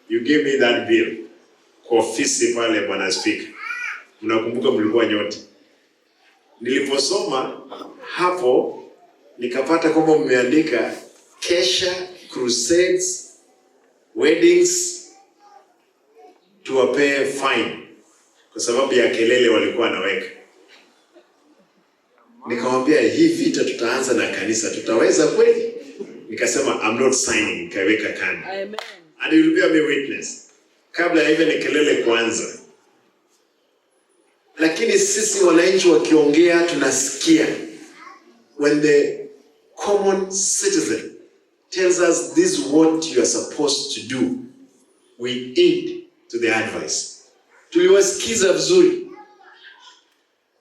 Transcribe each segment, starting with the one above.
You gave me that bill kwa ofisi pale, Bwana Spika. Mnakumbuka mlikuwa nyote. Niliposoma hapo nikapata kwamba mmeandika kesha, crusades, weddings tuwapee fine kwa sababu ya kelele walikuwa wanaweka. Nikamwambia hii vita tutaanza na kanisa, tutaweza kweli? Nikasema I'm not signing, nikaiweka kando. Amen. And you will bear me witness. Kabla ya even kelele kuanza. Lakini sisi wananchi wakiongea tunasikia. When the common citizen tells us this is what you are supposed to do, we heed to the advice. Tuliwasikiza vizuri.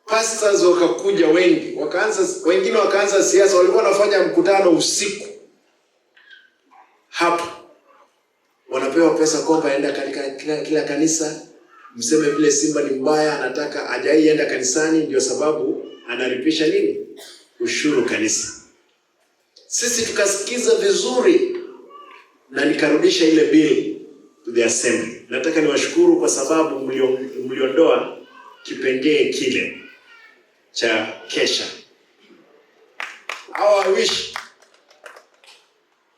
Pastors wakakuja wengi, wakaanza, wengine wakaanza siasa, walikuwa wanafanya mkutano usiku hapa, wanapewa pesa kwamba enda katika kila kanisa mseme vile Simba ni mbaya, anataka hajai enda kanisani, ndio sababu analipisha nini ushuru kanisa. Sisi tukasikiza vizuri na nikarudisha ile bill to the assembly. Nataka niwashukuru kwa sababu mliondoa kipengee kile cha kesha. How I wish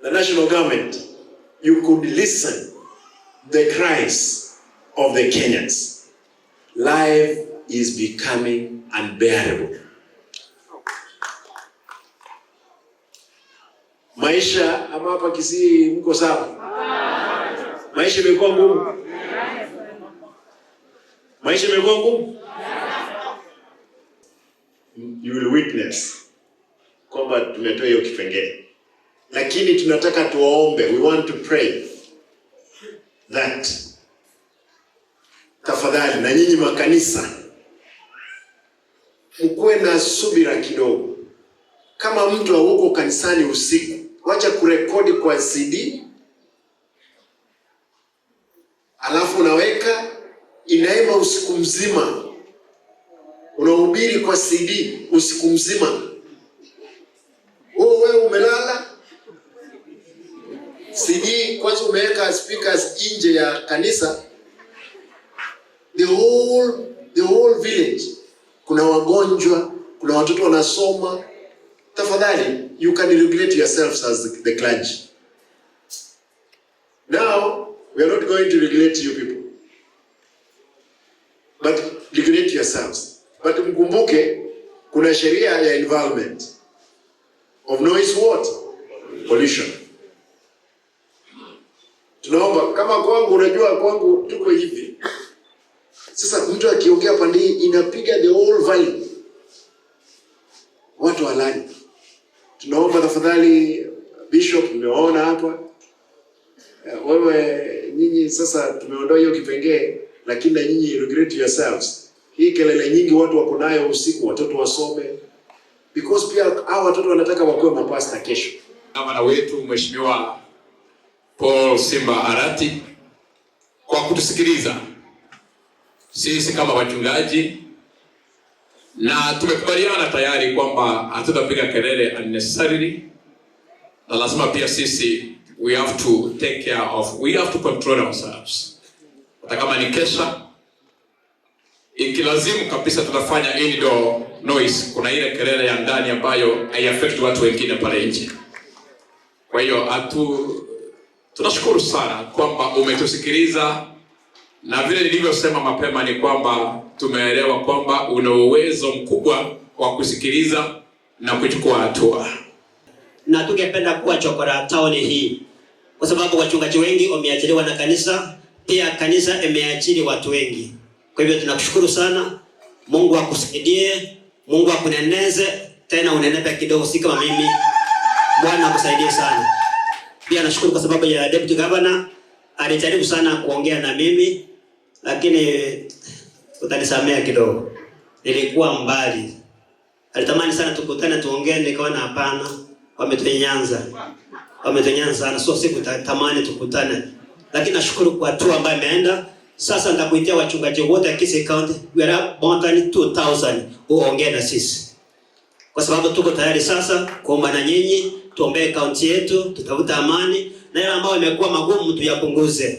the national government, you could listen the cries of the Kenyans. Life is becoming unbearable. Maisha ama hapa Kisii mko sawa? Maisha imekuwa ngumu. Maisha imekuwa ngumu. You will witness kwamba tumetoa hiyo kipengele, lakini tunataka tuwaombe, we want to pray that tafadhali, na nyinyi makanisa mkuwe na subira kidogo. Kama mtu hauko kanisani usiku, wacha kurekodi kwa CD alafu unaweka inaimba usiku mzima, unahubiri kwa CD usiku mzima, wewe umelala. CD kwanza umeweka speakers nje ya kanisa, the whole village, kuna wagonjwa, kuna watoto wanasoma. Tafadhali, you can regulate yourselves as the clergy. Now we are not going to regulate you people, but regulate yourselves. But mkumbuke kuna sheria ya environment of noise what pollution. Tunaomba kama kwangu, unajua kwangu tuko hivi sasa, mtu akiongea pande hii inapiga the whole valley, watu walali. Tunaomba tafadhali, Bishop, nimewaona hapa wewe, nyinyi sasa tumeondoa hiyo kipengee, lakini na nyinyi regulate yourselves. Hii kelele nyingi watu wako nayo usiku, watoto wasome, because pia hao watoto wanataka wakuwe mapasta kesho. Gavana wetu Mheshimiwa Paul Simba Arati kwa kutusikiliza sisi kama wachungaji, na tumekubaliana tayari kwamba hatutapiga kelele unnecessarily, na lazima pia sisi we have to take care of, we have to control ourselves. Hata kama ni kesha, ikilazimu kabisa tutafanya indoor noise. Kuna ile kelele ya ndani ambayo haiaffect watu wengine pale nje. Kwa hiyo tunashukuru sana kwamba umetusikiliza, na vile nilivyosema mapema ni kwamba tumeelewa kwamba una uwezo mkubwa wa kusikiliza na kuchukua hatua. Na tungependa kuwa chokora town hii, kwa sababu wachungaji wengi wameajiriwa na kanisa, pia kanisa imeajiri watu wengi. Kwa hivyo tunakushukuru sana, Mungu akusaidie, Mungu akuneneze tena, unenepe kidogo, si kama mimi. Bwana akusaidie sana. Pia nashukuru kwa sababu ya deputy governor, alijaribu sana kuongea na mimi, lakini utanisamea kidogo, nilikuwa mbali. Alitamani sana tukutane tuongee, nikaona hapana, wametunyanza, wametunyanza sana, so sikutamani tukutane, lakini nashukuru kwa hatua ambayo imeenda. Sasa nitakuitia wachungaji wote Kisii County, we are more than 2000 uongee na sisi, kwa sababu tuko tayari sasa kuomba na nyinyi, tuombee kaunti yetu, tutafuta amani na yale ambayo imekuwa magumu tuyapunguze.